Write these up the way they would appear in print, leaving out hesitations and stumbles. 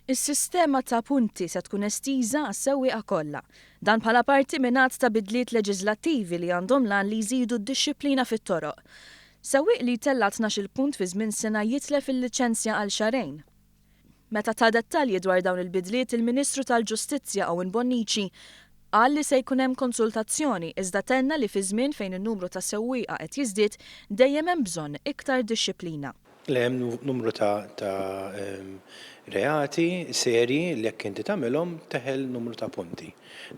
Is-sistema ta' punti se tkun estiża għas-sewwieqa kollha. Dan bħala parti minn għadd ta' bidliet leġiżlattivi li għandhom l-għan li jżidu d-dixxiplina fit-toroq. Sewwieq li jtella' 12-il punt fi żmien sena jitlef il-liċenzja għal xahrejn. Meta ta dettalji dwar dawn il-bidliet il-Ministru tal-Ġustizzja Owen Bonnici qal li se jkun hemm konsultazzjoni iżda tenna li fi żmien fejn in-numru ta' sewwieqa qed jiżdied dejjem hemm bżonn iktar dixxiplina. Le hemm numru ta' ta' reati serji li jekk inti tagħmilhom teħel numru ta' punti.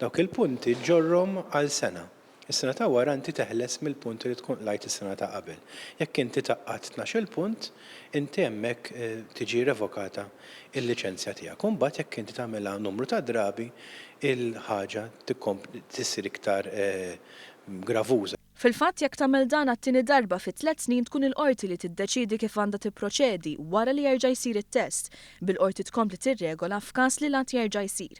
Dawk il-punti ġġorrhom għal sena. Is-sena ta' wara inti teħles mill-punti li tkun qlajt is-sena ta' qabel. Jekk inti tgħaqqad 12-il punt, inti hemmhekk tiġi revokata l-liċenzja tiegħek. U mbagħad jekk inti tagħmilha numru ta' drabi, il-ħaġa tikompli issir iktar gravuża. Fil-fatt, jekk tagħmel dan għat-tieni darba fi tlett snin tkun il-Qorti li tiddeċiedi kif għandha tipproċedi wara li jerġa' jsir it-test, bil-Qorti tkompli tirregola f'każ li l-att jerġa' jsir.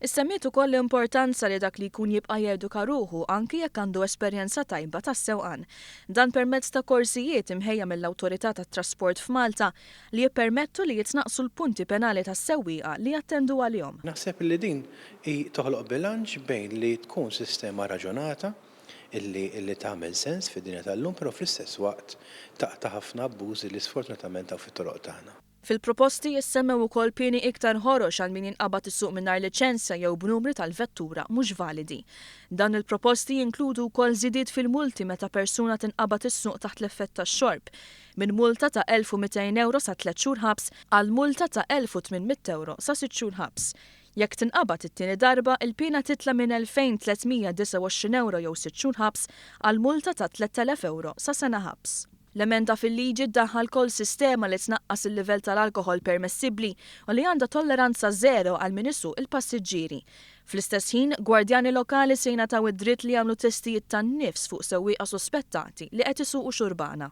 Issemmiet ukoll l-importanza li dak li jkun jibqa' jeduka ruħu anki jekk għandu esperjenza tajba tas-sewqan. Dan permezz ta' korsijiet imħejja mill-Awtorità tat-Trasport f'Malta li jippermettu li jitnaqqsu l-punti penali tas-sewwieqa li jattendu għalihom. Naħseb li din hi toħloq bilanċ bejn li tkun sistema raġunata, illi illi tagħmel sens fid-dinja tal-lum però fl-istess waqt taqta' ħafna abbużi li sfortunatament hawn fit-toroq tagħna. Fil-proposti jissemmew ukoll pieni iktar ħorox għal min jinqabad isuq mingħajr liċenzja jew b'numri tal-vettura mhux validi. Dawn il-proposti jinkludu wkoll żidiet fil-multi meta persuna tinqabad issuq taħt l-effett tax-xorb, minn multa ta' 1,200 ewro sa tlett xhur ħabs għal multa ta' 1,800 ewro sa sitt xhur ħabs. Jekk tinqabad it-tieni darba, il-piena titla' minn 2,329 ewro jew sitt xhur ħabs għal multa ta' 3,000 ewro sa sena ħabs. L-emenda fil-liġi ddaħħal koll sistema li tnaqqas il-livell tal-alkoħol permessibbli u li għandha tolleranza żero għal min isuq il-passiġġieri. Fl-istess ħin, gwardjani lokali se jingħataw id-dritt li jagħmlu testijiet tan-nifs fuq sewwieqa suspettati li qed isuqu xurbana.